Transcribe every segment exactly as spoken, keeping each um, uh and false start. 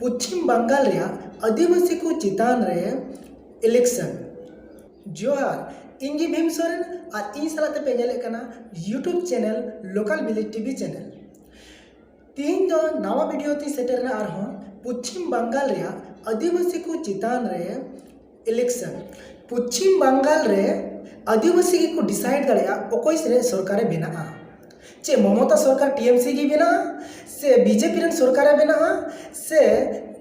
ᱯᱚᱪᱷᱤᱢ ᱵᱟᱝᱜᱟᱞ ᱨᱮᱭᱟᱜ ᱟᱹᱫᱤᱵᱟᱹᱥᱤ ᱠᱚ ᱪᱮᱛᱟᱱ ᱨᱮ election᱾ ᱡᱚᱦᱟᱨ, ᱤᱧ ᱜᱮ ᱵᱷᱤᱢ ᱥᱚᱨᱮᱱ ᱟᱨ ᱤᱧ ᱥᱟᱞᱟᱜ ᱛᱮᱯᱮ ᱧᱮᱞᱮᱫ ᱠᱟᱱᱟ YouTube channel Local Village TV channel᱾ ᱛᱤᱦᱤᱧ ᱫᱚ ᱱᱟᱣᱟ video ᱛᱤᱧ ᱥᱮᱴᱮᱨ ᱮᱱᱟ ᱟᱨᱦᱚᱸ ᱯᱚᱪᱷᱤᱢ ᱵᱟᱝᱜᱟᱞ ᱨᱮᱭᱟᱜ ᱟᱹᱫᱤᱵᱟᱹᱥᱤ ᱠᱚ ᱪᱮᱛᱟᱱ ᱨᱮ election᱾ ᱯᱚᱪᱷᱤᱢ ᱵᱟᱝᱜᱟᱞ ᱨᱮ ᱟᱹᱫᱤᱵᱟᱹᱥᱤ ᱜᱮᱠᱚ decide ᱫᱟᱲᱮᱭᱟᱜᱼᱟ ᱚᱠᱚᱭ ᱥᱮ ᱥᱚᱨᱠᱟᱨᱮ ᱵᱮᱱᱟᱜᱼᱟ᱾ ᱪᱮᱫ ᱢᱚᱢᱚᱛᱟ ᱥᱚᱨᱠᱟᱨ TMC ᱜᱮ ᱵᱮᱱᱟᱜᱼᱟ, ᱥᱮ BJP ᱨᱮᱱ ᱥᱚᱨᱠᱟᱨᱮ ᱵᱮᱱᱟᱜᱼᱟ, ᱥᱮ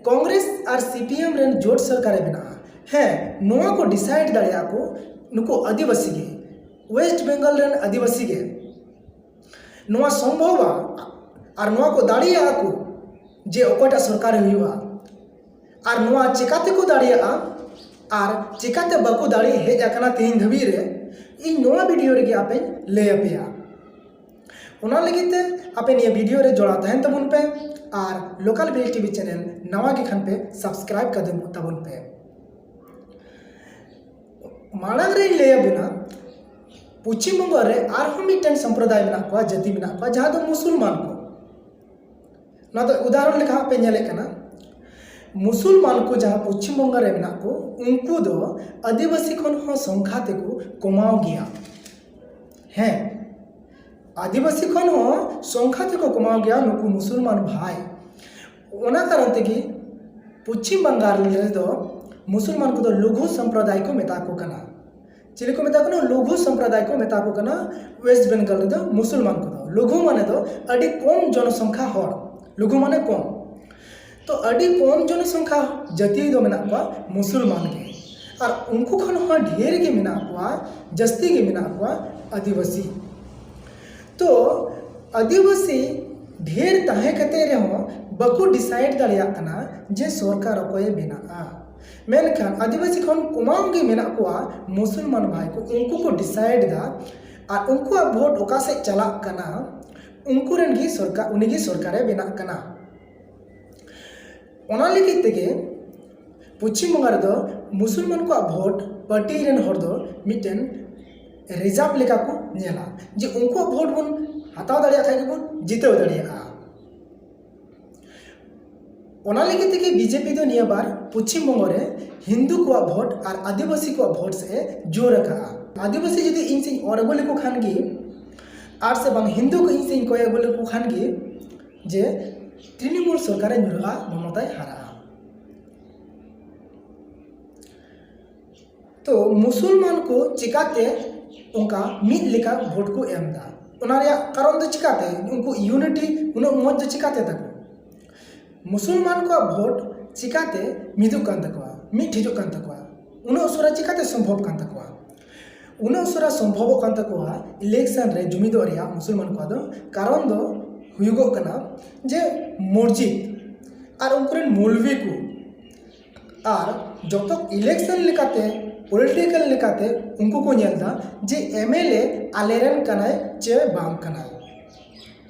ᱠᱚᱝᱜᱨᱮᱥ ᱟᱨ CPM ᱨᱮᱱ ᱡᱳᱴ ᱥᱚᱨᱠᱟᱨᱮ ᱵᱮᱱᱟᱜᱼᱟ? ᱦᱮᱸ, ᱱᱚᱣᱟ ᱠᱚ decide ᱫᱟᱲᱮᱭᱟᱜᱼᱟ ᱠᱚ ᱱᱩᱠᱩ ᱟᱹᱫᱤᱵᱟᱹᱥᱤ ᱜᱮ, West Bengal ᱨᱮᱱ ᱟᱹᱫᱤᱵᱟᱹᱥᱤ ᱜᱮ᱾ ᱱᱚᱣᱟ ᱥᱚᱢᱵᱷᱚᱵᱟ ᱟᱨ ᱱᱚᱣᱟ ᱠᱚ ᱫᱟᱲᱮᱭᱟᱜᱼᱟ ᱠᱚ ᱡᱮ ᱚᱠᱚᱭᱴᱟᱜ ᱥᱚᱨᱠᱟᱨᱮ ᱦᱩᱭᱩᱜᱼᱟ, ᱟᱨ ᱱᱚᱣᱟ ᱪᱮᱠᱟᱛᱮ ᱠᱚ ᱫᱟᱲᱮᱭᱟᱜᱼᱟ ᱟᱨ ᱪᱮᱠᱟᱛᱮ ᱵᱟᱠᱚ ᱫᱟᱲᱮ ᱦᱮᱡ ᱟᱠᱟᱱᱟ ᱛᱮᱦᱮᱧ ᱫᱷᱟᱹᱵᱤᱡ ᱨᱮ, ᱤᱧ ᱱᱚᱣᱟ video ᱨᱮᱜᱮ ᱟᱯᱮᱧ ᱞᱟᱹᱭ ᱟᱯᱮᱭᱟ᱾ ᱚᱱᱟ ᱞᱟᱹᱜᱤᱫ ᱛᱮ ᱟᱯᱮ ᱱᱤᱭᱟᱹ video ᱨᱮ ᱡᱚᱲᱟᱣ ᱛᱟᱦᱮᱱ ᱛᱟᱵᱚᱱ ᱯᱮ ᱟᱨ Local Village TV channel ᱱᱟᱣᱟ ᱜᱮ ᱠᱷᱟᱱ ᱯᱮ subscribe ᱠᱟᱫᱮ ᱛᱟᱵᱚᱱ ᱯᱮ᱾ ᱢᱟᱲᱟᱝ ᱨᱮᱧ ᱞᱟᱹᱭ ᱟᱵᱚᱱᱟ, ᱯᱚᱪᱷᱤᱢ ᱵᱚᱝᱜᱚ ᱨᱮ ᱟᱨᱦᱚᱸ ᱢᱤᱫᱴᱮᱱ ᱥᱚᱢᱯᱨᱚᱫᱟᱭ ᱢᱮᱱᱟᱜ ᱠᱚᱣᱟ, ᱡᱟᱹᱛᱤ ᱢᱮᱱᱟᱜ ᱠᱚᱣᱟ, ᱡᱟᱦᱟᱸ ᱫᱚ ᱢᱩᱥᱚᱞᱢᱟᱱ ᱠᱚ᱾ ᱱᱚᱣᱟ ᱫᱚ ᱩᱫᱟᱦᱚᱨᱚᱱ ᱞᱮᱠᱟ ᱦᱟᱸᱜ ᱯᱮ ᱧᱮᱞᱮᱫ ᱠᱟᱱᱟ, ᱢᱩᱥᱚᱞᱢᱟᱱ ᱠᱚ ᱡᱟᱦᱟᱸ ᱯᱚᱪᱷᱤᱢ ᱵᱚᱝᱜᱚ ᱨᱮ ᱢᱮᱱᱟᱜ ᱠᱚ, ᱩᱱᱠᱩ ᱫᱚ ᱟᱹᱫᱤᱵᱟᱹᱥᱤ ᱠᱷᱚᱱ ᱦᱚᱸ ᱥᱚᱝᱠᱷᱟ ᱛᱮᱠᱚ ᱠᱚᱢᱟᱣ ᱜᱮᱭᱟ᱾ ᱦᱮᱸ, ᱟᱹᱫᱤᱵᱟᱹᱥᱤ ᱠᱷᱚᱱ ᱦᱚᱸ ᱥᱚᱝᱠᱷᱟ ᱛᱮᱠᱚ ᱠᱚᱢᱟᱣ ᱜᱮᱭᱟ ᱱᱩᱠᱩ ᱢᱩᱥᱚᱞᱢᱟᱱ ᱵᱷᱟᱭ᱾ ᱚᱱᱟ ᱠᱟᱨᱚᱱ ᱛᱮᱜᱮ ᱯᱚᱪᱷᱤᱢ ᱵᱟᱝᱜᱟᱞ ᱨᱮᱫᱚ ᱢᱩᱥᱚᱞᱢᱟᱱ ᱠᱚᱫᱚ ᱞᱩᱜᱷᱩ ᱥᱚᱢᱯᱨᱚᱫᱟᱭ ᱠᱚ ᱢᱮᱛᱟ ᱠᱚ ᱠᱟᱱᱟ᱾ ᱪᱤᱞᱤ ᱠᱚ ᱢᱮᱛᱟ ᱠᱚ ᱠᱟᱱᱟ? ᱞᱩᱜᱷᱩ ᱥᱚᱢᱯᱨᱚᱫᱟᱭ ᱠᱚ ᱢᱮᱛᱟ ᱠᱚ ᱠᱟᱱᱟ᱾ West Bengal ᱨᱮᱫᱚ ᱢᱩᱥᱚᱞᱢᱟᱱ ᱠᱚᱫᱚ, ᱞᱩᱜᱷᱩ ᱢᱟᱱᱮ ᱫᱚ ᱟᱹᱰᱤ ᱠᱚᱢ ᱡᱚᱱᱚᱥᱚᱝᱠᱷᱟ ᱦᱚᱲ, ᱞᱩᱜᱷᱩ ᱢᱟᱱᱮ ᱠᱚᱢ᱾ ᱛᱚ ᱟᱹᱰᱤ ᱠᱚᱢ ᱡᱚᱱᱚᱥᱚᱝᱠᱷᱟ ᱡᱟᱹᱛᱤ ᱫᱚ ᱢᱮᱱᱟᱜ ᱠᱚᱣᱟ ᱢᱩᱥᱚᱞᱢᱟᱱ ᱜᱮ, ᱟᱨ ᱩᱱᱠᱩ ᱠᱷᱚᱱ ᱦᱚᱸ ᱰᱷᱮᱨ ᱜᱮ ᱢᱮᱱᱟᱜ ᱠᱚᱣᱟ, ᱡᱟᱹᱥᱛᱤ ᱜᱮ ᱢᱮᱱᱟᱜ ᱠᱚᱣᱟ ᱟᱹᱫᱤᱵᱟᱹᱥᱤ᱾ ᱛᱚ ᱟᱹᱫᱤᱵᱟᱹᱥᱤ ᱰᱷᱮᱨ ᱛᱟᱦᱮᱸ ᱠᱟᱛᱮ ᱨᱮᱦᱚᱸ ᱵᱟᱠᱚ decide ᱫᱟᱲᱮᱭᱟᱜ ᱠᱟᱱᱟ ᱡᱮ ᱥᱚᱨᱠᱟᱨ ᱚᱠᱚᱭᱮ ᱵᱮᱱᱟᱜᱼᱟ᱾ ᱢᱮᱱᱠᱷᱟᱱ ᱟᱹᱫᱤᱵᱟᱹᱥᱤ ᱠᱷᱚᱱ ᱠᱚᱢᱟᱣ ᱜᱮ ᱢᱮᱱᱟᱜ ᱠᱚᱣᱟ ᱢᱩᱥᱚᱞᱢᱟᱱ ᱵᱷᱟᱭ ᱠᱚ, ᱩᱱᱠᱩ ᱠᱚ decide ᱮᱫᱟ᱾ ᱟᱨ ᱩᱱᱠᱩᱣᱟᱜ vote ᱚᱠᱟ ᱥᱮᱫ ᱪᱟᱞᱟᱜ ᱠᱟᱱᱟ, ᱩᱱᱠᱩ ᱨᱮᱱ ᱜᱮ ᱥᱚᱨᱠᱟᱨ, ᱩᱱᱤ ᱜᱮ ᱥᱚᱨᱠᱟᱨᱮ ᱵᱮᱱᱟᱜ ᱠᱟᱱᱟ᱾ ᱚᱱᱟ ᱞᱟᱹᱜᱤᱫ ᱛᱮᱜᱮ ᱯᱚᱪᱷᱤᱢ ᱵᱚᱝᱜᱚ ᱨᱮᱫᱚ ᱢᱩᱥᱚᱞᱢᱟᱱ ᱠᱚᱣᱟᱜ vote party ᱨᱮᱱ ᱦᱚᱲ ᱫᱚ ᱢᱤᱫᱴᱮᱱ reserve ᱞᱮᱠᱟ ᱠᱚ ᱧᱮᱞᱟ, ᱡᱮ ᱩᱱᱠᱩᱣᱟᱜ vote ᱵᱚᱱ ᱦᱟᱛᱟᱣ ᱫᱟᱲᱮᱭᱟᱜ ᱠᱷᱟᱡ ᱜᱮᱵᱚᱱ ᱡᱤᱛᱟᱹᱣ ᱫᱟᱲᱮᱭᱟᱜᱼᱟ᱾ ᱚᱱᱟ ᱞᱟᱹᱜᱤᱫ ᱛᱮᱜᱮ ᱵᱤᱡᱮᱯᱤ ᱫᱚ ᱱᱤᱭᱟᱹ ᱵᱟᱨ ᱯᱚᱪᱷᱤᱢ ᱵᱚᱝᱜᱚ ᱨᱮ ᱦᱤᱱᱫᱩ ᱠᱚᱣᱟᱜ ᱵᱷᱳᱴ ᱟᱨ ᱟᱹᱫᱤᱵᱟᱹᱥᱤ ᱠᱚᱣᱟᱜ ᱵᱷᱳᱴ ᱥᱮᱫ ᱮ ᱡᱳᱨ ᱟᱠᱟᱫᱼᱟ᱾ ᱟᱹᱫᱤᱵᱟᱹᱥᱤ ᱡᱩᱫᱤ ᱤᱧ ᱥᱮᱫ ᱤᱧ ᱚᱨ ᱟᱹᱜᱩ ᱞᱮᱠᱚ ᱠᱷᱟᱱ ᱜᱮ, ᱟᱨ ᱥᱮ ᱵᱟᱝ ᱦᱤᱱᱫᱩ ᱠᱚ ᱤᱧ ᱥᱮᱫ ᱤᱧ ᱠᱚᱭ ᱟᱹᱜᱩ ᱞᱮᱠᱚ ᱠᱷᱟᱱ ᱜᱮ, ᱡᱮ ᱛᱨᱤᱱᱢᱩᱞ ᱥᱚᱨᱠᱟᱨᱮ ᱧᱩᱨᱦᱟᱹᱜᱼᱟ, ᱢᱚᱢᱚᱛᱟᱭ ᱦᱟᱨᱟᱜᱼᱟ᱾ ᱛᱚ ᱢᱩᱥᱚᱞᱢᱟᱱ ᱠᱚ ᱪᱤᱠᱟᱛᱮ ᱚᱱᱠᱟ ᱢᱤᱫ ᱞᱮᱠᱟ ᱵᱷᱳᱴ ᱠᱚ ᱮᱢ ᱮᱫᱟ? ᱚᱱᱟ ᱨᱮᱭᱟᱜ ᱠᱟᱨᱚᱱ ᱫᱚ ᱪᱤᱠᱟᱛᱮ? ᱩᱱᱠᱩ ᱤᱭᱩᱱᱤᱴᱤ ᱩᱱᱟᱹᱜ ᱢᱚᱡᱽ ᱫᱚ ᱪᱤᱠᱟᱛᱮ ᱛᱟᱠᱚ? ᱢᱩᱥᱚᱞᱢᱟᱱ ᱠᱚᱣᱟᱜ ᱵᱷᱳᱴ ᱪᱤᱠᱟᱛᱮ ᱢᱤᱫᱚᱜ ᱠᱟᱱ ᱛᱟᱠᱚᱣᱟ, ᱢᱤᱫ ᱴᱷᱤᱠᱚᱜ ᱠᱟᱱ ᱛᱟᱠᱚᱣᱟ? ᱩᱱᱟᱹᱜ ᱩᱥᱟᱹᱨᱟ ᱪᱤᱠᱟᱛᱮ ᱥᱚᱢᱵᱷᱚᱵ ᱠᱟᱱ ᱛᱟᱠᱚᱣᱟ? ᱩᱱᱟᱹᱜ ᱩᱥᱟᱹᱨᱟ ᱥᱚᱢᱵᱷᱚᱵᱚᱜ ᱠᱟᱱ ᱛᱟᱠᱚᱣᱟ ᱤᱞᱮᱠᱥᱚᱱ ᱨᱮ ᱡᱩᱢᱤᱫᱚᱜ ᱨᱮᱭᱟᱜ ᱢᱩᱥᱚᱞᱢᱟᱱ ᱠᱚᱣᱟᱜ ᱫᱚ? ᱠᱟᱨᱚᱱ ᱫᱚ ᱦᱩᱭᱩᱜᱚᱜ ᱠᱟᱱᱟ ᱡᱮ ᱢᱚᱥᱡᱤᱫ ᱟᱨ ᱩᱱᱠᱩ ᱨᱮᱱ ᱢᱚᱞᱵᱤ ᱠᱚ, ᱟᱨ ᱡᱚᱛᱚ ᱤᱞᱮᱠᱥᱚᱱ ᱞᱮᱠᱟᱛᱮ, ᱯᱚᱞᱤᱴᱤᱠᱟᱞ ᱞᱮᱠᱟᱛᱮ ᱩᱱᱠᱩ ᱠᱚ ᱧᱮᱞ ᱮᱫᱟ ᱡᱮ ᱮᱢᱮᱞᱮ ᱟᱞᱮᱨᱮᱱ ᱠᱟᱱᱟᱭ ᱪᱮ ᱵᱟᱝ ᱠᱟᱱᱟᱭ,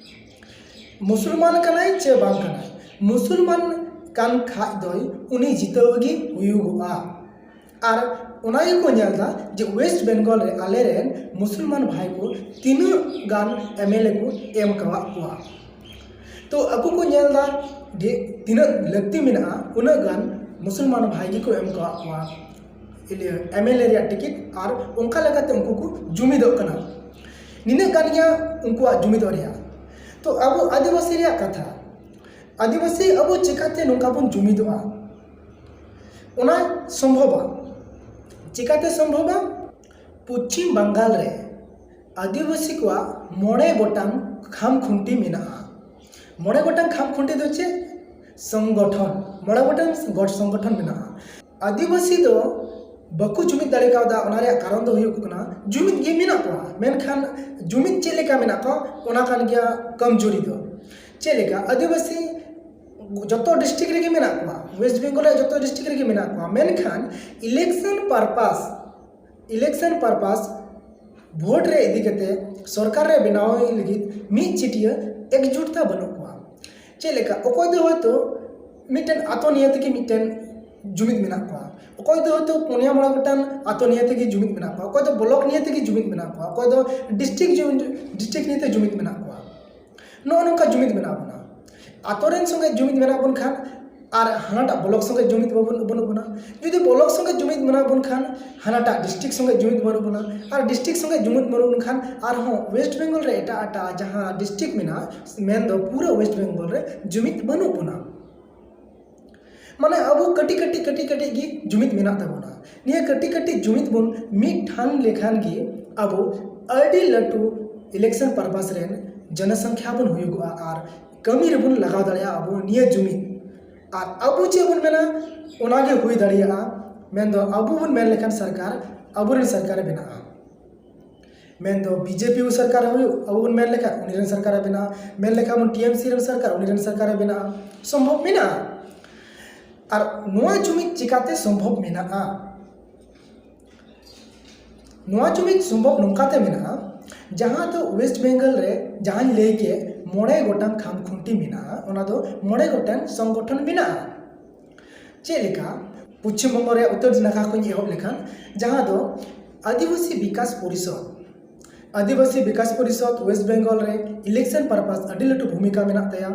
ᱢᱩᱥᱚᱞᱢᱟᱱ ᱠᱟᱱᱟᱭ ᱪᱮ ᱵᱟᱝ ᱠᱟᱱᱟᱭ᱾ ᱢᱩᱥᱚᱞᱢᱟᱱ ᱠᱟᱱ ᱠᱷᱟᱡ ᱫᱚᱭ ᱩᱱᱤ ᱡᱤᱛᱟᱹᱣ ᱜᱮ ᱦᱩᱭᱩᱜᱚᱜᱼᱟ᱾ ᱟᱨ ᱚᱱᱟ ᱜᱮᱠᱚ ᱧᱮᱞ ᱮᱫᱟ ᱡᱮ ᱳᱭᱮᱥᱴ ᱵᱮᱝᱜᱚᱞ ᱨᱮ ᱟᱞᱮᱨᱮᱱ ᱢᱩᱥᱚᱞᱢᱟᱱ ᱵᱷᱟᱭ ᱠᱚ ᱛᱤᱱᱟᱹᱜ ᱜᱟᱱ ᱮᱢᱮᱞᱮ ᱠᱚ ᱮᱢ ᱠᱟᱣᱟᱫ ᱠᱚᱣᱟ᱾ ᱛᱚ ᱟᱠᱚ ᱠᱚ ᱧᱮᱞ ᱮᱫᱟ ᱡᱮ ᱛᱤᱱᱟᱹᱜ ᱞᱟᱹᱠᱛᱤ ᱢᱮᱱᱟᱜᱼᱟ, ᱩᱱᱟᱹᱜ ᱜᱟᱱ ᱢᱩᱥᱚᱞᱢᱟᱱ ᱵᱷᱟᱭ ᱜᱮᱠᱚ ᱮᱢ ᱠᱟᱣᱟᱫ ᱠᱚᱣᱟ ᱮᱢᱮᱞᱮ ᱨᱮᱭᱟᱜ ᱴᱤᱠᱤᱴ, ᱟᱨ ᱚᱱᱠᱟ ᱞᱮᱠᱟᱛᱮ ᱩᱱᱠᱩ ᱠᱚ ᱡᱩᱢᱤᱫᱚᱜ ᱠᱟᱱᱟ᱾ ᱱᱤᱱᱟᱹᱜ ᱜᱟᱱ ᱜᱮ ᱩᱱᱠᱩᱣᱟᱜ ᱡᱩᱢᱤᱫᱚᱜ ᱨᱮᱭᱟᱜ᱾ ᱛᱚ ᱟᱵᱚ ᱟᱹᱫᱤᱵᱟᱹᱥᱤ ᱨᱮᱭᱟᱜ ᱠᱟᱛᱷᱟ, ᱟᱹᱫᱤᱵᱟᱹᱥᱤ ᱟᱵᱚ ᱪᱤᱠᱟᱛᱮ ᱱᱚᱝᱠᱟ ᱵᱚᱱ ᱡᱩᱢᱤᱫᱚᱜᱼᱟ? ᱚᱱᱟ ᱥᱚᱢᱵᱷᱚᱵᱟ᱾ ᱪᱤᱠᱟᱛᱮ ᱥᱚᱢᱵᱷᱚᱵᱟ? ᱯᱚᱪᱷᱤᱢ ᱵᱟᱝᱜᱟᱞ ᱨᱮ ᱟᱹᱫᱤᱵᱟᱹᱥᱤ ᱠᱚᱣᱟᱜ ᱢᱚᱬᱮ ᱜᱚᱴᱟᱝ ᱠᱷᱟᱢ ᱠᱷᱩᱱᱴᱤ ᱢᱮᱱᱟᱜᱼᱟ᱾ ᱢᱚᱬᱮ ᱜᱚᱴᱟᱝ ᱠᱷᱟᱢ ᱠᱷᱩᱱᱴᱤ ᱫᱚ ᱪᱮᱫ? ᱥᱚᱝᱜᱚᱴᱷᱚᱱ᱾ ᱢᱚᱬᱮ ᱜᱚᱴᱟᱝ ᱜᱚᱴ ᱥᱚᱝᱜᱚᱴᱷᱚᱱ ᱢᱮᱱᱟᱜᱼᱟ᱾ ᱟᱹᱫᱤᱵᱟᱹᱥᱤ ᱫᱚ ᱵᱟᱠᱚ ᱡᱩᱢᱤᱫ ᱫᱟᱲᱮ ᱠᱟᱣᱫᱟ, ᱚᱱᱟ ᱨᱮᱭᱟᱜ ᱠᱟᱨᱚᱱ ᱫᱚ ᱦᱩᱭᱩᱜ ᱠᱟᱱᱟ ᱡᱩᱢᱤᱫ ᱜᱮ ᱢᱮᱱᱟᱜ ᱠᱚᱣᱟ, ᱢᱮᱱᱠᱷᱟᱱ ᱡᱩᱢᱤᱫ ᱪᱮᱫ ᱞᱮᱠᱟ ᱢᱮᱱᱟᱜ ᱠᱚᱣᱟ, ᱚᱱᱟ ᱠᱟᱱ ᱜᱮᱭᱟ ᱠᱚᱢᱡᱩᱨᱤ ᱫᱚ᱾ ᱪᱮᱫ ᱞᱮᱠᱟ ᱟᱹᱫᱤᱵᱟᱹᱥᱤ ᱡᱚᱛᱚ ᱰᱤᱥᱴᱨᱤᱠᱴ ᱨᱮᱜᱮ ᱢᱮᱱᱟᱜ ᱠᱚᱣᱟ, ᱳᱭᱮᱥᱴ ᱵᱮᱝᱜᱚᱞ ᱨᱮᱭᱟᱜ ᱡᱚᱛᱚ ᱰᱤᱥᱴᱨᱤᱠᱴ ᱨᱮᱜᱮ ᱢᱮᱱᱟᱜ ᱠᱚᱣᱟ, ᱢᱮᱱᱠᱷᱟᱱ ᱤᱞᱮᱠᱥᱚᱱ ᱯᱟᱨᱯᱟᱥ, ᱤᱞᱮᱠᱥᱚᱱ ᱯᱟᱨᱯᱟᱥ ᱵᱷᱳᱴ ᱨᱮ ᱤᱫᱤ ᱠᱟᱛᱮ ᱥᱚᱨᱠᱟᱨ ᱨᱮ ᱵᱮᱱᱟᱣ ᱞᱟᱹᱜᱤᱫ ᱢᱤᱫ ᱪᱤᱴᱭᱟᱹ ᱮᱠᱡᱩᱴᱛᱟ ᱵᱟᱹᱱᱩᱜ ᱠᱚᱣᱟ᱾ ᱪᱮᱫ ᱞᱮᱠᱟ? ᱚᱠᱚᱭ ᱫᱚ ᱦᱚᱭᱛᱳ ᱢᱤᱫᱴᱮᱱ ᱟᱛᱳ ᱱᱤᱭᱮ ᱛᱮᱜᱮ ᱢᱤᱫᱴᱮᱱ ᱡᱩᱢᱤᱫ ᱢᱮᱱᱟᱜ ᱠᱚᱣᱟ, ᱚᱠᱚᱭ ᱫᱚ ᱦᱚᱭᱛᱳ ᱯᱩᱱᱭᱟ ᱢᱚᱬᱮ ᱜᱚᱴᱟᱝ ᱟᱛᱳ ᱱᱤᱭᱮ ᱛᱮᱜᱮ ᱡᱩᱢᱤᱫ ᱢᱮᱱᱟᱜ ᱠᱚᱣᱟ, ᱚᱠᱚᱭ ᱫᱚ ᱵᱞᱚᱠ ᱱᱤᱭᱮ ᱛᱮᱜᱮ ᱡᱩᱢᱤᱫ ᱢᱮᱱᱟᱜ ᱠᱚᱣᱟ, ᱚᱠᱚᱭ ᱫᱚ ᱰᱤᱥᱴᱨᱤᱠᱴ ᱰᱤᱥᱴᱨᱤᱠᱴ ᱱᱤᱭᱮ ᱛᱮ ᱡᱩᱢᱤᱫ ᱢᱮᱱᱟᱜ ᱠᱚᱣᱟ᱾ ᱱᱚᱜᱼᱚ ᱱᱚᱝᱠᱟ ᱡᱩᱢᱤᱫ ᱢᱮᱱᱟᱜ ᱵᱚᱱᱟ᱾ ᱟᱛᱳ ᱨᱮᱱ ᱥᱚᱸᱜᱮ ᱡᱩᱢᱤᱫ ᱢᱮᱱᱟᱜ ᱵᱚᱱ ᱠᱷᱟᱱ ᱟᱨ ᱦᱟᱱᱟᱴᱟᱜ ᱵᱞᱚᱠ ᱥᱚᱸᱜᱮ ᱡᱩᱢᱤᱫ ᱵᱟᱵᱚᱱ ᱵᱟᱹᱱᱩᱜ ᱵᱚᱱᱟ᱾ ᱡᱩᱫᱤ ᱵᱞᱚᱠ ᱥᱚᱸᱜᱮ ᱡᱩᱢᱤᱫ ᱢᱮᱱᱟᱜ ᱵᱚᱱ ᱠᱷᱟᱱ, ᱦᱟᱱᱟᱴᱟᱜ ᱰᱤᱥᱴᱨᱤᱠᱴ ᱥᱚᱸᱜᱮ ᱡᱩᱢᱤᱫ ᱵᱟᱹᱱᱩᱜ ᱵᱚᱱᱟ, ᱟᱨ ᱰᱤᱥᱴᱨᱤᱠᱴ ᱥᱚᱸᱜᱮ ᱡᱩᱢᱤᱫ ᱵᱟᱹᱱᱩᱜ ᱵᱚᱱ ᱠᱷᱟᱱ, ᱟᱨᱦᱚᱸ ᱳᱭᱮᱥᱴ ᱵᱮᱝᱜᱚᱞ ᱨᱮ ᱮᱴᱟᱜ ᱮᱴᱟᱜ ᱡᱟᱦᱟᱸ ᱰᱤᱥᱴᱨᱤᱠᱴ ᱢᱮᱱᱟᱜᱼᱟ, ᱢᱮᱱᱫᱚ ᱯᱩᱨᱟᱹ ᱳᱭᱮᱥᱴ ᱵᱮᱝᱜᱚᱞ ᱨᱮ ᱡᱩᱢᱤᱫ ᱵᱟᱹᱱᱩᱜ ᱵᱚᱱᱟ᱾ ᱢᱟᱱᱮ ᱟᱵᱚ ᱠᱟᱹᱴᱤᱡ ᱠᱟᱹᱴᱤᱡ ᱠᱟᱹᱴᱤᱡ ᱠᱟᱹᱴᱤᱡ ᱜᱮ ᱡᱩᱢᱤᱫ ᱢᱮᱱᱟᱜ ᱛᱟᱵᱚᱱᱟ᱾ ᱱᱤᱭᱟᱹ ᱠᱟᱹᱴᱤᱡ ᱠᱟᱹᱴᱤᱡ ᱡᱩᱢᱤᱫ ᱵᱚᱱ ᱢᱤᱫ ᱴᱷᱟᱱ ᱞᱮᱠᱷᱟᱱ ᱜᱮ ᱟᱵᱚ ᱟᱹᱰᱤ ᱞᱟᱹᱴᱩ ᱤᱞᱮᱠᱥᱚᱱ ᱯᱟᱨᱯᱟᱥ ᱨᱮᱱ ᱡᱚᱱᱚᱥᱚᱝᱠᱷᱟ ᱵᱚᱱ ᱦᱩᱭᱩᱜᱚᱜᱼᱟ ᱟᱨ ᱠᱟᱹᱢᱤ ᱨᱮᱵᱚᱱ ᱞᱟᱜᱟᱣ ᱫᱟᱲᱮᱭᱟᱜᱼᱟ ᱟᱵᱚ ᱱᱤᱭᱟᱹ ᱡᱩᱢᱤᱫ᱾ ᱟᱨ ᱟᱵᱚ ᱪᱮᱫ ᱵᱚᱱ ᱢᱮᱱᱟ, ᱚᱱᱟᱜᱮ ᱦᱩᱭ ᱫᱟᱲᱮᱭᱟᱜᱼᱟ᱾ ᱢᱮᱱᱫᱚ ᱟᱵᱚ ᱵᱚᱱ ᱢᱮᱱ ᱞᱮᱠᱷᱟᱱ ᱥᱚᱨᱠᱟᱨ ᱟᱵᱚᱨᱮᱱ ᱥᱚᱨᱠᱟᱨᱮ ᱵᱮᱱᱟᱜᱼᱟ᱾ ᱢᱮᱱᱫᱚ ᱵᱤᱡᱮᱯᱤ ᱥᱚᱨᱠᱟᱨ ᱦᱩᱭᱩᱜ, ᱟᱵᱚ ᱵᱚᱱ ᱢᱮᱱ ᱞᱮᱠᱷᱟᱱ ᱩᱱᱤ ᱨᱮᱱ ᱥᱚᱨᱠᱟᱨᱮ ᱵᱮᱱᱟᱜᱼᱟ᱾ ᱢᱮᱱ ᱞᱮᱠᱷᱟᱱ ᱵᱚᱱ ᱴᱤ ᱮᱢ ᱥᱤ ᱨᱮᱱ ᱥᱚᱨᱠᱟᱨ, ᱩᱱᱤ ᱨᱮᱱ ᱥᱚᱨᱠᱟᱨᱮ ᱵᱮᱱᱟᱜᱼᱟ᱾ ᱥᱚᱢᱵᱷᱚᱵ ᱢᱮᱱᱟᱜᱼᱟ᱾ ᱟᱨ ᱱᱚᱣᱟ ᱡᱩᱢᱤᱫ ᱪᱤᱠᱟᱛᱮ ᱥᱚᱢᱵᱷᱚᱵ ᱢᱮᱱᱟᱜᱼᱟ? ᱱᱚᱣᱟ ᱡᱩᱢᱤᱫ ᱥᱚᱢᱵᱷᱚᱵ ᱱᱚᱝᱠᱟᱛᱮ ᱢᱮᱱᱟᱜᱼᱟ, ᱡᱟᱦᱟᱸ ᱫᱚ ᱳᱭᱮᱥᱴ ᱵᱮᱝᱜᱚᱞ ᱨᱮ ᱡᱟᱦᱟᱸᱧ ᱞᱟᱹᱭ ᱠᱮᱫ ᱢᱚᱬᱮ ᱜᱚᱴᱟᱝ ᱠᱷᱟᱢ ᱠᱷᱩᱱᱴᱤ ᱢᱮᱱᱟᱜᱼᱟ, ᱚᱱᱟ ᱫᱚ ᱢᱚᱬᱮ ᱜᱚᱴᱟᱝ ᱥᱚᱝᱜᱚᱴᱷᱚᱱ ᱢᱮᱱᱟᱜᱼᱟ᱾ ᱪᱮᱫ ᱞᱮᱠᱟ? ᱯᱚᱪᱷᱤᱢ ᱵᱚᱝᱜᱚ ᱨᱮᱭᱟᱜ ᱩᱛᱛᱚᱨ ᱱᱟᱠᱷᱟ ᱠᱷᱚᱱ ᱮᱦᱚᱵ ᱞᱮᱠᱷᱟᱱ, ᱡᱟᱦᱟᱸ ᱫᱚ ᱟᱹᱫᱤᱵᱟᱹᱥᱤ ᱵᱤᱠᱟᱥ ᱯᱚᱨᱤᱥᱚᱫᱽ᱾ ᱟᱹᱫᱤᱵᱟᱹᱥᱤ ᱵᱤᱠᱟᱥ ᱯᱚᱨᱤᱥᱚᱫᱽ ᱳᱭᱮᱥᱴ ᱵᱮᱝᱜᱚᱞ ᱨᱮ ᱤᱞᱮᱠᱥᱚᱱ ᱯᱟᱨᱯᱟᱥ ᱟᱹᱰᱤ ᱞᱟᱹᱴᱩ ᱵᱷᱩᱢᱤᱠᱟ ᱢᱮᱱᱟᱜ ᱛᱟᱭᱟ᱾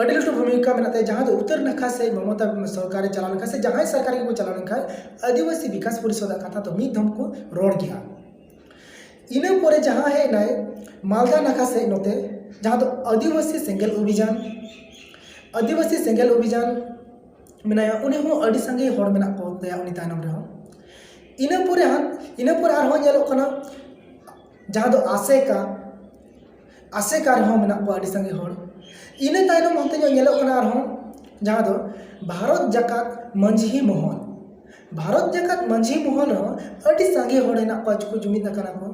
ᱟᱹᱰᱤ ᱞᱟᱹᱴᱩ ᱵᱷᱩᱢᱤᱠᱟ ᱢᱮᱱᱟᱜ ᱛᱟᱭᱟ, ᱡᱟᱦᱟᱸ ᱫᱚ ᱩᱛᱛᱚᱨ ᱱᱟᱠᱷᱟ ᱥᱮᱫ ᱢᱚᱢᱚᱛᱟ ᱥᱚᱨᱠᱟᱨᱮ ᱪᱟᱞᱟᱣ ᱞᱮᱱᱠᱷᱟᱱ ᱥᱮ ᱡᱟᱦᱟᱸᱭ ᱥᱚᱨᱠᱟᱨ ᱜᱮᱠᱚ ᱪᱟᱞᱟᱣ ᱞᱮᱱᱠᱷᱟᱱ ᱟᱹᱫᱤᱵᱟᱹᱥᱤ ᱵᱤᱠᱟᱥ ᱯᱚᱨᱤᱥᱚᱫᱽ ᱟᱜ ᱠᱟᱛᱷᱟ ᱫᱚ ᱢᱤᱫ ᱫᱷᱚᱢ ᱠᱚ ᱨᱚᱲ ᱜᱮᱭᱟ᱾ ᱤᱱᱟᱹ ᱯᱚᱨᱮ ᱡᱟᱦᱟᱸ ᱦᱮᱡ ᱮᱱᱟᱭ ᱢᱟᱞᱫᱟ ᱱᱟᱠᱷᱟ ᱥᱮᱫ ᱱᱚᱛᱮ, ᱡᱟᱦᱟᱸ ᱫᱚ ᱟᱹᱫᱤᱵᱟᱹᱥᱤ ᱥᱮᱸᱜᱮᱞ ᱚᱵᱷᱤᱡᱟᱱ, ᱟᱹᱫᱤᱵᱟᱹᱥᱤ ᱥᱮᱸᱜᱮᱞ ᱚᱵᱷᱤᱡᱟᱱ ᱢᱮᱱᱟᱭᱟ, ᱩᱱᱤ ᱦᱚᱸ ᱟᱹᱰᱤ ᱥᱟᱸᱜᱮ ᱦᱚᱲ ᱢᱮᱱᱟᱜ ᱠᱚ ᱛᱟᱭᱟ ᱩᱱᱤ ᱛᱟᱭᱱᱚᱢ ᱨᱮᱦᱚᱸ᱾ ᱤᱱᱟᱹ ᱯᱚᱨᱮ ᱦᱟᱸᱜ, ᱤᱱᱟᱹ ᱯᱚᱨᱮ ᱟᱨᱦᱚᱸ ᱧᱮᱞᱚᱜ ᱠᱟᱱᱟ ᱡᱟᱦᱟᱸ ᱫᱚ ᱟᱥᱮᱠᱟ, ᱟᱥᱮᱠᱟ ᱨᱮᱦᱚᱸ ᱢᱮᱱᱟᱜ ᱠᱚᱣᱟ ᱟᱹᱰᱤ ᱥᱟᱸᱜᱮ ᱦᱚᱲ᱾ ᱤᱱᱟᱹ ᱛᱟᱭᱱᱚᱢ ᱚᱱᱛᱮ ᱧᱚᱜ ᱧᱮᱞᱚᱜ ᱠᱟᱱᱟ ᱟᱨᱦᱚᱸ ᱡᱟᱦᱟᱸ ᱫᱚ ᱵᱷᱟᱨᱚᱛ ᱡᱟᱠᱟᱛ ᱢᱟᱹᱡᱷᱤ ᱢᱚᱦᱚᱞ᱾ ᱵᱷᱟᱨᱚᱛ ᱡᱟᱠᱟᱛ ᱢᱟᱹᱡᱷᱤ ᱢᱚᱦᱚᱞ ᱨᱮᱦᱚᱸ ᱟᱹᱰᱤ ᱥᱟᱸᱜᱮ ᱦᱚᱲ ᱦᱮᱱᱟᱜ ᱠᱚᱣᱟ, ᱪᱩᱠᱩ ᱡᱩᱢᱤᱫ ᱟᱠᱟᱱᱟ ᱠᱚ᱾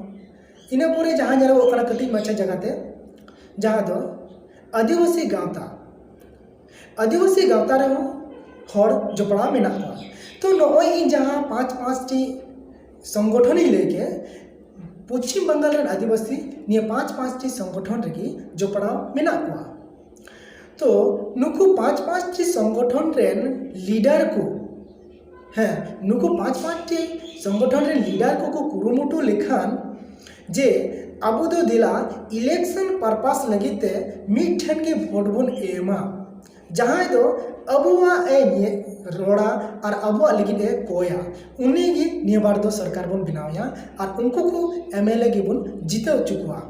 ᱤᱱᱟᱹ ᱯᱚᱨᱮ ᱡᱟᱦᱟᱸ ᱧᱮᱞᱚᱜᱚᱜ ᱠᱟᱱᱟ ᱠᱟᱹᱴᱤᱡ ᱢᱟᱪᱷᱟ ᱡᱟᱭᱜᱟᱛᱮ, ᱡᱟᱦᱟᱸ ᱫᱚ ᱟᱹᱫᱤᱵᱟᱹᱥᱤ ᱜᱟᱶᱛᱟ, ᱟᱹᱫᱤᱵᱟᱹᱥᱤ ᱜᱟᱶᱛᱟ ᱨᱮᱦᱚᱸ ᱦᱚᱲ ᱡᱚᱯᱲᱟᱣ ᱢᱮᱱᱟᱜ ᱠᱚᱣᱟ᱾ ᱛᱚ ᱱᱚᱜᱼᱚᱭ ᱤᱧ ᱡᱟᱦᱟᱸ ᱯᱟᱸᱪ ᱯᱟᱸᱪᱴᱤ ᱥᱚᱝᱜᱚᱴᱷᱚᱱᱤᱧ ᱞᱟᱹᱭ ᱠᱮᱫ, ᱯᱚᱪᱷᱤᱢ ᱵᱟᱝᱜᱟᱞ ᱨᱮᱱ ᱟᱹᱫᱤᱵᱟᱹᱥᱤ ᱱᱤᱭᱟᱹ ᱯᱟᱸᱪ ᱯᱟᱸᱪᱴᱤ ᱥᱚᱝᱜᱚᱴᱷᱚᱱ ᱨᱮᱜᱮ ᱡᱚᱯᱲᱟᱣ ᱢᱮᱱᱟᱜ ᱠᱚᱣᱟ᱾ ᱛᱚ ᱱᱩᱠᱩ ᱯᱟᱸᱪ ᱯᱟᱸᱪᱴᱤ ᱥᱚᱝᱜᱚᱴᱷᱚᱱ ᱨᱮᱱ ᱞᱤᱰᱟᱨ ᱠᱚ, ᱦᱮᱸ, ᱱᱩᱠᱩ ᱯᱟᱸᱪ ᱯᱟᱸᱪᱴᱤ ᱥᱚᱝᱜᱚᱴᱷᱚᱱ ᱨᱮᱱ ᱞᱤᱰᱟᱨ ᱠᱚᱠᱚ ᱠᱩᱨᱩᱢᱩᱴᱩ ᱞᱮᱠᱷᱟᱱ ᱡᱮ ᱟᱵᱚ ᱫᱚ ᱫᱮᱞᱟ ᱤᱞᱮᱠᱥᱚᱱ ᱯᱟᱨᱯᱟᱥ ᱞᱟᱹᱜᱤᱫ ᱛᱮ ᱢᱤᱫᱴᱷᱮᱱ ᱜᱮ ᱵᱷᱳᱴ ᱵᱚᱱ ᱮᱢᱟ, ᱡᱟᱦᱟᱸᱭ ᱫᱚ ᱟᱵᱚᱣᱟᱜ ᱮ ᱧᱮ- ᱨᱚᱲᱟ ᱟᱨ ᱟᱵᱚᱣᱟᱜ ᱞᱟᱹᱜᱤᱫ ᱮ ᱠᱚᱭᱟ, ᱩᱱᱤ ᱜᱮ ᱱᱤᱭᱟᱹ ᱵᱟᱨ ᱫᱚ ᱥᱚᱨᱠᱟᱨ ᱵᱚᱱ ᱵᱮᱱᱟᱣᱮᱭᱟ ᱟᱨ ᱩᱱᱠᱩ ᱠᱚ ᱮᱢ ᱮᱞ ᱮ ᱜᱮᱵᱚᱱ ᱡᱤᱛᱟᱹᱣ ᱦᱚᱪᱚ ᱠᱚᱣᱟ᱾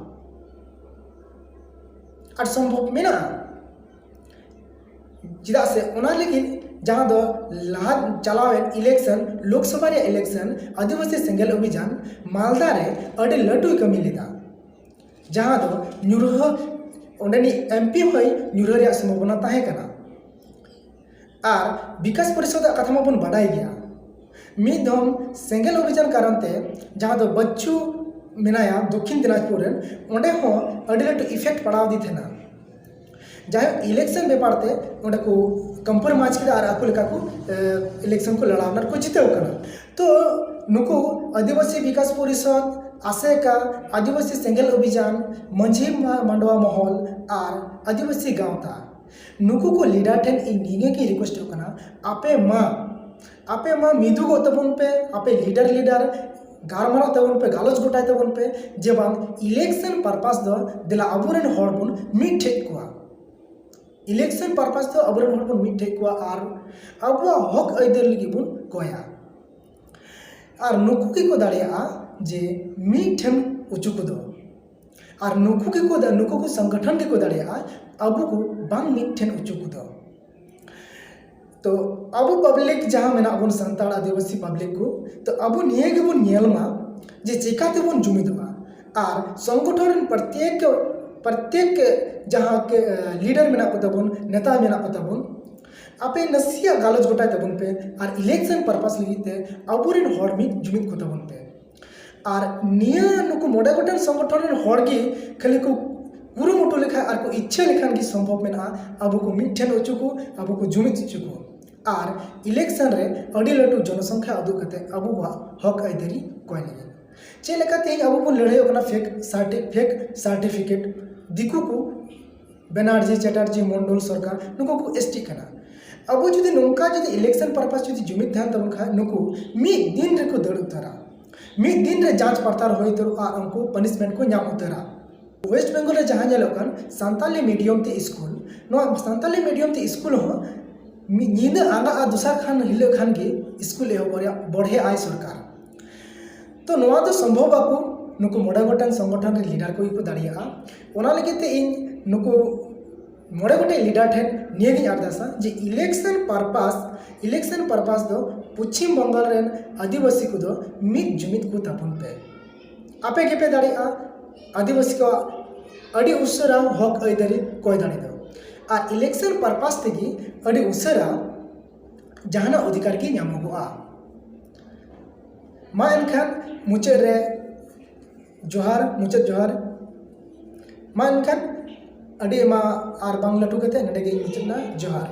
ᱟᱨ ᱥᱚᱢᱵᱷᱚᱵ ᱢᱮᱱᱟᱜᱼᱟ, ᱪᱮᱫᱟᱜ ᱥᱮ ᱚᱱᱟ ᱞᱟᱹᱜᱤᱫ ᱡᱟᱦᱟᱸ ᱫᱚ ᱞᱟᱦᱟ ᱪᱟᱞᱟᱣᱮᱱ ᱤᱞᱮᱠᱥᱚᱱ, ᱞᱳᱠᱥᱚᱵᱷᱟ ᱨᱮᱭᱟᱜ ᱤᱞᱮᱠᱥᱚᱱ, ᱟᱹᱫᱤᱵᱟᱹᱥᱤ ᱥᱮᱸᱜᱮᱞ ᱚᱵᱷᱤᱡᱟᱱ ᱢᱟᱞᱫᱟ ᱨᱮ ᱟᱹᱰᱤ ᱞᱟᱹᱴᱩᱭ ᱠᱟᱹᱢᱤ ᱞᱮᱫᱟ, ᱡᱟᱦᱟᱸ ᱫᱚ ᱧᱩᱨᱦᱟᱹ, ᱚᱸᱰᱮᱱᱤᱡ ᱮᱢ ᱯᱤ ᱦᱚᱸᱭ ᱧᱩᱨᱦᱟᱹ ᱨᱮᱭᱟᱜ ᱥᱚᱢᱵᱷᱚᱵᱚᱱᱟ ᱛᱟᱦᱮᱸ ᱠᱟᱱᱟ᱾ ᱟᱨ ᱵᱤᱠᱟᱥ ᱯᱚᱨᱤᱥᱚᱫᱟᱜ ᱠᱟᱛᱷᱟ ᱢᱟᱵᱚᱱ ᱵᱟᱰᱟᱭ ᱜᱮᱭᱟ, ᱢᱤᱫ ᱫᱷᱚᱢ ᱥᱮᱸᱜᱮᱞ ᱚᱵᱷᱤᱡᱟᱱ ᱠᱟᱨᱚᱱ ᱛᱮ ᱡᱟᱦᱟᱸ ᱫᱚ ᱵᱟᱪᱪᱩ ᱢᱮᱱᱟᱭᱟ ᱫᱚᱠᱠᱷᱤᱱ ᱫᱤᱱᱟᱡᱽᱯᱩᱨ ᱨᱮᱱ, ᱚᱸᱰᱮ ᱦᱚᱸ ᱟᱹᱰᱤ ᱞᱟᱹᱴᱩ ᱤᱯᱷᱮᱠᱴ ᱯᱟᱲᱟᱣ ᱟᱫᱮ ᱛᱟᱦᱮᱱᱟ᱾ ᱡᱟᱭᱦᱳᱠ, ᱤᱞᱮᱠᱥᱚᱱ ᱵᱮᱯᱟᱨ ᱛᱮ ᱚᱸᱰᱮ ᱠᱚ ᱠᱚᱢᱯᱨᱳᱢᱟᱭᱤᱡᱽ ᱠᱮᱫᱟ ᱟᱨ ᱟᱠᱚ ᱞᱮᱠᱟ ᱠᱚ, ᱮ, ᱤᱞᱮᱠᱥᱚᱱ ᱠᱚ ᱞᱟᱲᱟᱣ ᱮᱱᱟ ᱟᱨ ᱠᱚ ᱡᱤᱛᱟᱹᱣ ᱠᱟᱱᱟ᱾ ᱛᱚ ᱱᱩᱠᱩ ᱟᱹᱫᱤᱵᱟᱹᱥᱤ ᱵᱤᱠᱟᱥ ᱯᱚᱨᱤᱥᱚᱫᱽ, ᱟᱥᱮᱠᱟ, ᱟᱹᱫᱤᱵᱟᱹᱥᱤ ᱥᱮᱸᱜᱮᱞ ᱚᱵᱷᱤᱡᱟᱱ, ᱢᱟᱹᱡᱷᱤ ᱢᱟ-, ᱢᱟᱰᱣᱟ ᱢᱚᱦᱚᱞ ᱟᱨ ᱟᱹᱫᱤᱵᱟᱹᱥᱤ ᱜᱟᱶᱛᱟ, ᱱᱩᱠᱩ ᱠᱚ ᱞᱤᱰᱟᱨ ᱴᱷᱮᱱ ᱤᱧ ᱱᱤᱭᱟᱹ ᱜᱮ ᱨᱤᱠᱩᱭᱮᱥᱴᱚᱜ ᱠᱟᱱᱟ, ᱟᱯᱮ ᱢᱟ, ᱟᱯᱮ ᱢᱟ ᱢᱤᱫᱩᱜᱚᱜ ᱛᱟᱵᱚᱱ ᱯᱮ, ᱟᱯᱮ ᱞᱤᱰᱟᱨ ᱞᱤᱰᱟᱨ ᱜᱟᱞᱢᱟᱨᱟᱣ ᱛᱟᱵᱚᱱ ᱯᱮ, ᱜᱟᱞᱚᱪ ᱜᱚᱴᱟᱭ ᱛᱟᱵᱚᱱ ᱯᱮ ᱡᱮ ᱵᱟᱝ ᱤᱞᱮᱠᱥᱚᱱ ᱯᱟᱨᱯᱟᱥ ᱫᱚ ᱫᱮᱞᱟ ᱟᱵᱚᱨᱮᱱ ᱦᱚᱲ ᱵᱚᱱ ᱢᱤᱫ ᱴᱷᱮᱡ ᱠᱚᱣᱟ᱾ ᱤᱞᱮᱠᱥᱚᱱ ᱯᱟᱨᱯᱟᱥ ᱫᱚ ᱟᱵᱚᱨᱮᱱ ᱦᱚᱲ ᱵᱚᱱ ᱢᱤᱫ ᱴᱷᱮᱡ ᱠᱚᱣᱟ ᱟᱨ ᱟᱵᱚᱣᱟᱜ ᱦᱚᱠ ᱟᱹᱭᱫᱟᱹᱨ ᱞᱟᱹᱜᱤᱫ ᱵᱚᱱ ᱠᱚᱭᱟ᱾ ᱟᱨ ᱱᱩᱠᱩ ᱜᱮᱠᱚ ᱫᱟᱲᱮᱭᱟᱜᱼᱟ ᱡᱮ ᱢᱤᱫ ᱴᱷᱮᱱ ᱚᱪᱚ ᱠᱚᱫᱚ᱾ ᱟᱨ ᱱᱩᱠᱩ ᱜᱮᱠᱚ ᱫᱟ-, ᱱᱩᱠᱩ ᱠᱚ ᱥᱚᱝᱜᱚᱴᱷᱚᱱ ᱜᱮᱠᱚ ᱫᱟᱲᱮᱭᱟᱜᱼᱟ ᱟᱵᱚ ᱠᱚ ᱵᱟᱝ ᱢᱤᱫ ᱴᱷᱮᱱ ᱚᱪᱚ ᱠᱚᱫᱚ᱾ ᱛᱚ ᱟᱵᱚ ᱯᱟᱵᱽᱞᱤᱠ ᱡᱟᱦᱟᱸ ᱢᱮᱱᱟᱜ ᱵᱚᱱ ᱥᱟᱱᱛᱟᱲ ᱟᱹᱫᱤᱵᱟᱹᱥᱤ ᱯᱟᱵᱽᱞᱤᱠ ᱠᱚ, ᱛᱚ ᱟᱵᱚ ᱱᱤᱭᱟᱹ ᱜᱮᱵᱚᱱ ᱧᱮᱞ ᱢᱟ ᱡᱮ ᱪᱮᱠᱟ ᱛᱮᱵᱚᱱ ᱡᱩᱢᱤᱫᱚᱜᱼᱟ᱾ ᱟᱨ ᱥᱚᱝᱜᱚᱴᱷᱚᱱ ᱨᱮᱱ ᱯᱨᱚᱛᱮᱠ, ᱯᱨᱚᱛᱮᱠ ᱡᱟᱦᱟᱸ ᱠᱮ-, ᱞᱤᱰᱟᱨ ᱢᱮᱱᱟᱜ ᱠᱚ ᱛᱟᱵᱚᱱ, ᱱᱮᱛᱟ ᱢᱮᱱᱟᱜ ᱠᱚ ᱛᱟᱵᱚᱱ, ᱟᱯᱮ ᱱᱟᱥᱮᱭᱟᱜ ᱜᱟᱞᱚᱪ ᱜᱚᱴᱟᱭ ᱛᱟᱵᱚᱱ ᱯᱮ ᱟᱨ ᱤᱞᱮᱠᱥᱚᱱ ᱯᱟᱨᱯᱟᱥ ᱞᱟᱹᱜᱤᱫ ᱛᱮ ᱟᱵᱚᱨᱮᱱ ᱦᱚᱲ ᱢᱤᱫ ᱡᱩᱢᱤᱫ ᱠᱚ ᱛᱟᱵᱚᱱ ᱯᱮ᱾ ᱟᱨ ᱱᱤᱭᱟᱹ ᱱᱩᱠᱩ ᱢᱚᱬᱮ ᱜᱚᱴᱮᱱ ᱥᱚᱝᱜᱚᱴᱷᱚᱱ ᱨᱮᱱ ᱦᱚᱲ ᱜᱮ ᱠᱷᱟᱹᱞᱤ ᱠᱚ ᱠᱩᱨᱩᱢᱩᱴᱩ ᱞᱮᱠᱷᱟᱱ ᱟᱨ ᱠᱚ ᱤᱪᱪᱷᱟᱹ ᱞᱮᱠᱷᱟᱱ ᱜᱮ ᱥᱚᱢᱵᱷᱚᱵ ᱢᱮᱱᱟᱜᱼᱟ ᱟᱵᱚ ᱠᱚ ᱢᱤᱫ ᱴᱷᱮᱱ ᱦᱚᱪᱚ ᱠᱚ, ᱟᱵᱚ ᱠᱚ ᱡᱩᱢᱤᱫ ᱦᱚᱪᱚ ᱠᱚ᱾ ᱟᱨ ᱤᱞᱮᱠᱥᱚᱱ ᱨᱮ ᱟᱹᱰᱤ ᱞᱟᱹᱴᱩ ᱡᱚᱱᱚᱥᱚᱝᱠᱷᱟ ᱩᱫᱩᱜ ᱠᱟᱛᱮ ᱟᱵᱚᱣᱟᱜ ᱦᱚᱠ ᱟᱹᱭᱫᱟᱹᱨᱤ ᱠᱚᱭ ᱞᱟᱹᱜᱤᱫ᱾ ᱪᱮᱫ ᱞᱮᱠᱟ ᱛᱮᱦᱮᱧ ᱟᱵᱚ ᱵᱚᱱ ᱞᱟᱹᱲᱦᱟᱹᱭᱚᱜ ᱠᱟᱱᱟ ᱯᱷᱮᱠ ᱥᱟᱨᱴᱤ-, ᱯᱷᱮᱠ ᱥᱟᱨᱴᱤᱯᱷᱤᱠᱮᱴ, ᱫᱤᱠᱩ ᱠᱚ ᱵᱮᱱᱟᱨᱡᱤ, ᱪᱮᱴᱟᱨᱡᱤ, ᱢᱚᱱᱰᱚᱞ ᱥᱚᱨᱠᱟᱨ, ᱱᱩᱠᱩ ᱠᱚ ᱮᱥ ᱴᱤ ᱠᱟᱱᱟ᱾ ᱟᱵᱚ ᱡᱩᱫᱤ ᱱᱚᱝᱠᱟ ᱡᱩᱫᱤ ᱤᱞᱮᱠᱥᱚᱱ ᱯᱟᱨᱯᱟᱥ ᱡᱩᱫᱤ ᱡᱩᱢᱤᱫ ᱛᱟᱦᱮᱱ ᱛᱟᱵᱚᱱ ᱠᱷᱟᱱ, ᱱᱩᱠᱩ ᱢᱤᱫ ᱫᱤᱱ ᱨᱮᱠᱚ ᱫᱟᱹᱲ ᱩᱛᱟᱹᱨᱟ, ᱢᱤᱫ ᱫᱤᱱ ᱨᱮ ᱡᱟᱸᱪ ᱯᱟᱲᱛᱟᱞ ᱦᱩᱭ ᱩᱛᱟᱹᱨᱚᱜᱼᱟ ᱟᱨ ᱩᱱᱠᱩ ᱯᱟᱱᱤᱥᱢᱮᱱᱴ ᱠᱚ ᱧᱟᱢ ᱩᱛᱟᱹᱨᱟ᱾ ᱳᱭᱮᱥᱴ ᱵᱮᱝᱜᱚᱞ ᱨᱮ ᱡᱟᱦᱟᱸ ᱧᱮᱞᱚᱜ ᱠᱟᱱ ᱥᱟᱱᱛᱟᱞᱤ ᱢᱤᱰᱤᱭᱟᱢ ᱛᱮ ᱥᱠᱩᱞ, ᱱᱚᱣᱟ ᱥᱟᱱᱛᱟᱞᱤ ᱢᱤᱰᱤᱭᱟᱢ ᱛᱮ ᱥᱠᱩᱞ ᱦᱚᱸ ᱢᱤᱫ ᱧᱤᱫᱟᱹ ᱟᱸᱜᱟᱜᱼᱟ, ᱫᱚᱥᱟᱨ ᱠᱷᱟᱱ ᱦᱤᱞᱳᱜ ᱠᱷᱟᱱ ᱜᱮ ᱥᱠᱩᱞ ᱮᱦᱚᱵ ᱨᱮᱭᱟᱜ ᱵᱚᱲᱦᱮ ᱟᱭ ᱥᱚᱨᱠᱟᱨ᱾ ᱛᱚ ᱱᱚᱣᱟ ᱫᱚ ᱥᱚᱢᱵᱷᱚᱵ ᱟᱠᱚ ᱱᱩᱠᱩ ᱢᱚᱬᱮ ᱜᱚᱴᱟᱝ ᱥᱚᱝᱜᱚᱴᱷᱚᱱ ᱨᱮ ᱞᱤᱰᱟᱨ ᱠᱚ ᱜᱮᱠᱚ ᱫᱟᱲᱮᱭᱟᱜᱼᱟ᱾ ᱚᱱᱟ ᱞᱟᱹᱜᱤᱫ ᱛᱮ ᱤᱧ ᱱᱩᱠᱩ ᱢᱚᱬᱮ ᱜᱚᱴᱮᱡ ᱞᱤᱰᱟᱨ ᱴᱷᱮᱱ ᱱᱤᱭᱟᱹᱜᱤᱧ ᱟᱨᱫᱟᱥᱟ ᱡᱮ ᱤᱞᱮᱠᱥᱚᱱ ᱯᱟᱨᱯᱟᱥ, ᱤᱞᱮᱠᱥᱚᱱ ᱯᱟᱨᱯᱟᱥ ᱫᱚ ᱯᱚᱪᱷᱤᱢ ᱵᱚᱝᱜᱟᱞ ᱨᱮᱱ ᱟᱹᱫᱤᱵᱟᱹᱥᱤ ᱠᱚᱫᱚ ᱢᱤᱫ ᱡᱩᱢᱤᱫ ᱠᱚ ᱛᱟᱵᱚᱱ ᱯᱮ᱾ ᱟᱯᱮ ᱜᱮᱯᱮ ᱫᱟᱲᱮᱭᱟᱜᱼᱟ ᱟᱹᱫᱤᱵᱟᱹᱥᱤ ᱠᱚᱣᱟᱜ ᱟᱹᱰᱤ ᱩᱥᱟᱹᱨᱟ ᱦᱚᱠ ᱟᱹᱭᱫᱟᱹᱨᱤ ᱠᱚᱭ ᱫᱟᱲᱮ ᱫᱚ᱾ ᱟᱨ ᱤᱞᱮᱠᱥᱚᱱ ᱯᱟᱨᱯᱟᱥ ᱛᱮᱜᱮ ᱟᱹᱰᱤ ᱩᱥᱟᱹᱨᱟ ᱡᱟᱦᱟᱱᱟᱜ ᱚᱫᱷᱤᱠᱟᱨ ᱜᱮ ᱧᱟᱢᱚᱜᱚᱜᱼᱟ᱾ ᱢᱟ ᱮᱱᱠᱷᱟᱱ ᱢᱩᱪᱟᱹᱫ ᱨᱮ ᱡᱚᱦᱟᱨ, ᱢᱩᱪᱟᱹᱫ ᱡᱚᱦᱟᱨ᱾ ᱢᱟ ᱮᱱᱠᱷᱟᱱ ᱟᱹᱰᱤ ᱟᱭᱢᱟ ᱟᱨ ᱵᱟᱝ ᱞᱟᱹᱴᱩ ᱠᱟᱛᱮ ᱱᱚᱰᱮ ᱜᱮᱧ ᱢᱩᱪᱟᱹᱫ ᱮᱫᱟ᱾ ᱡᱚᱦᱟᱨ᱾